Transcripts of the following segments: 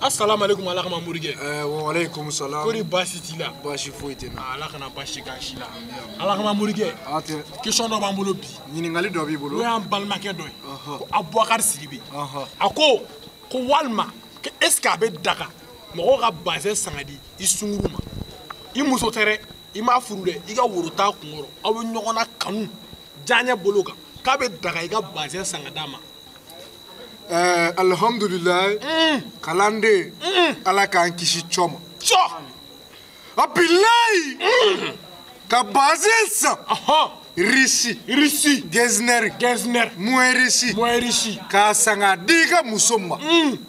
Assalamu alaikum ala kama morikɛ. Wa alaikum salam. Kori baasi t'i la? Baasi foyi tɛ n na. Ala kana baasi k'an si la. Ala kama morikɛ. A tɛ. Question dɔ b'an bolo bi. Ɲininkali dɔ b'i bolo. N'o y'an balimakɛ dɔ ye. Ko Abubakari Sidibe. A ko ko walima ko est ce que a bɛ daga mɔgɔw ka bazɛn san ka di i sunkuru ma? I muso tɛ dɛ, i m'a furu dɛ, i ka woro t'a kunkɔrɔ, aw bɛ ɲɔgɔn na kanu diyaɲɛ bolo kan, k'a bɛ daga i ka bazɛn san ka d'a ma. Alhamdulilayi. Kalanden. Ala k'an kisi cɔ ma. Cɔ. A bilayi. Ka bazɛn san. Riche. Riche. Getzner. Getzner. Moins riche. Moins riche. K'a san k'a di i ka muso ma.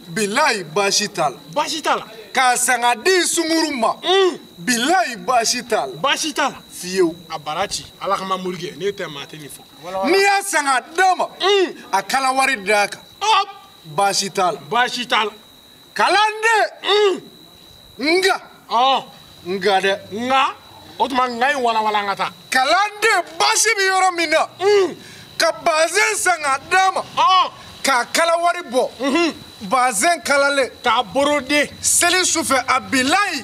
Bilayi baasi t'a la. Baasi t'a la. K'a san k'a di sunkuru ma. Bilayi baasi t'a la. Baasi t'a la. Fiyewu. A bara ci ala kama morikɛ n'e tɛ maa tɛ nin fɔ. N'i y'a san k'a d'a ma. A kala wari d'a kan. Baasi t'a la. Baasi t'a la. Kalanden. Nka. Nka dɛ. Nka. O tuma nka in walawala an ka taa. Kalanden baasi bɛ yɔrɔ min na. Ka bazɛn san k'a d'a ma. K'a kala wari bɔ. Bazɛn kalalen. K'a borode. Seli sufɛ a bilayi.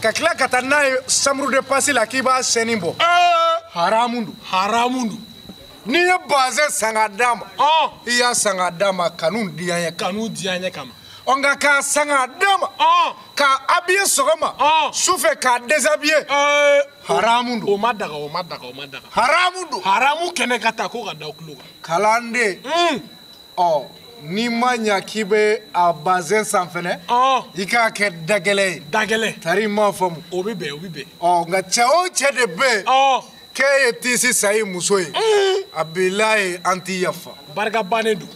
Ka tila ka taa n'a ye chambre de passe la k'i b'a sɛni bɔ. Haramu don. Haramu don. N'i ye bazɛn san k'a d'a ma. I y'a san k'a d'a ma kanu diya ɲɛ. Kanu diya ɲɛ kama. Ɔ nka k'a san k'a d'a ma. K'a habiller sɔgɔma. Sufɛ k'a déshabiller. Haramu don. O ma daga, o ma daga, o ma daga. Haramu don. Haramu kɛnɛ ka taa ko ka da tulo kan. Kalanden. Ɔ n'i ma ɲa k'i bɛ a bazɛn san fɛnɛ. I k'a kɛ dagɛlɛn ye. Dagɛlɛn. Tari m'a faamu. O bɛ bɛn, o bɛ bɛn. Ɔ nka cɛ o cɛ de bɛ yen. K'e ye tisi san i muso ye. A bilayi an t'i yafa. Barika bannen don.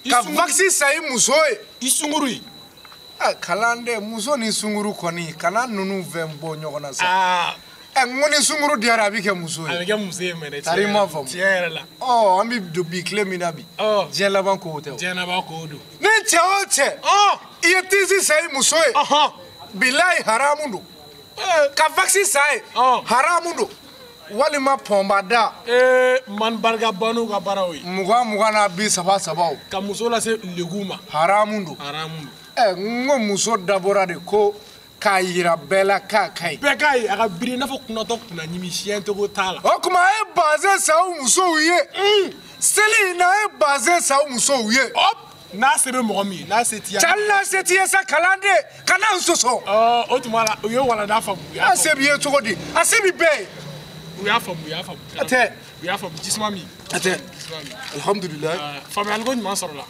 Ka vaccin san i muso ye. I sunkuru ye. Kalanden muso ni sunkuru kɔni kana ninnu fɛn bɔ ɲɔgɔn na sa. N ko ni sunkuru diyara a bɛ kɛ muso ye. A bɛ kɛ muso ye mɛnɛ. Tari m'a faamu. Tiɲɛ yɛrɛ la. Ɔ an bɛ don bi tile min na bi. Diɲɛ laban ko tɛ o. Diɲɛ laban ko don. Ni cɛ o cɛ. I ye tisi san i muso ye. Bilayi haramu don. Ka vaccin san ye. Haramu don. Walima pɔnbada. Man barika banniw ka baaraw ye. 20 20 n'a 30 30. Ka muso lase legun ma. Haramu don. Haramu don. N ko muso dabɔra de ko k'a yira bɛɛ la k'a ka ɲi. Bɛɛ k'a ye a ka biri i n'a fɔ kunnatɔ kunna ɲimi siɲɛ togo t'a la. O tuma a ye bazɛn san o musow ye. Seli in na a ye bazɛn san o musow ye. N'a se bɛ mɔgɔ min ye n'a se t'i ye. Cali n'a se t'i ye sa kalanden kana n sɔsɔ. O tuma la u ye walanda faamu. A se b'i ye cogo di? A se b'i bɛɛ ye. U y'a faamu, u y'a faamu. A tɛ. U y'a faamu jisuma min. A tɛ. Jisuma min. Alhamdulilayi. Faamuyaliko ɲuman sɔrɔla.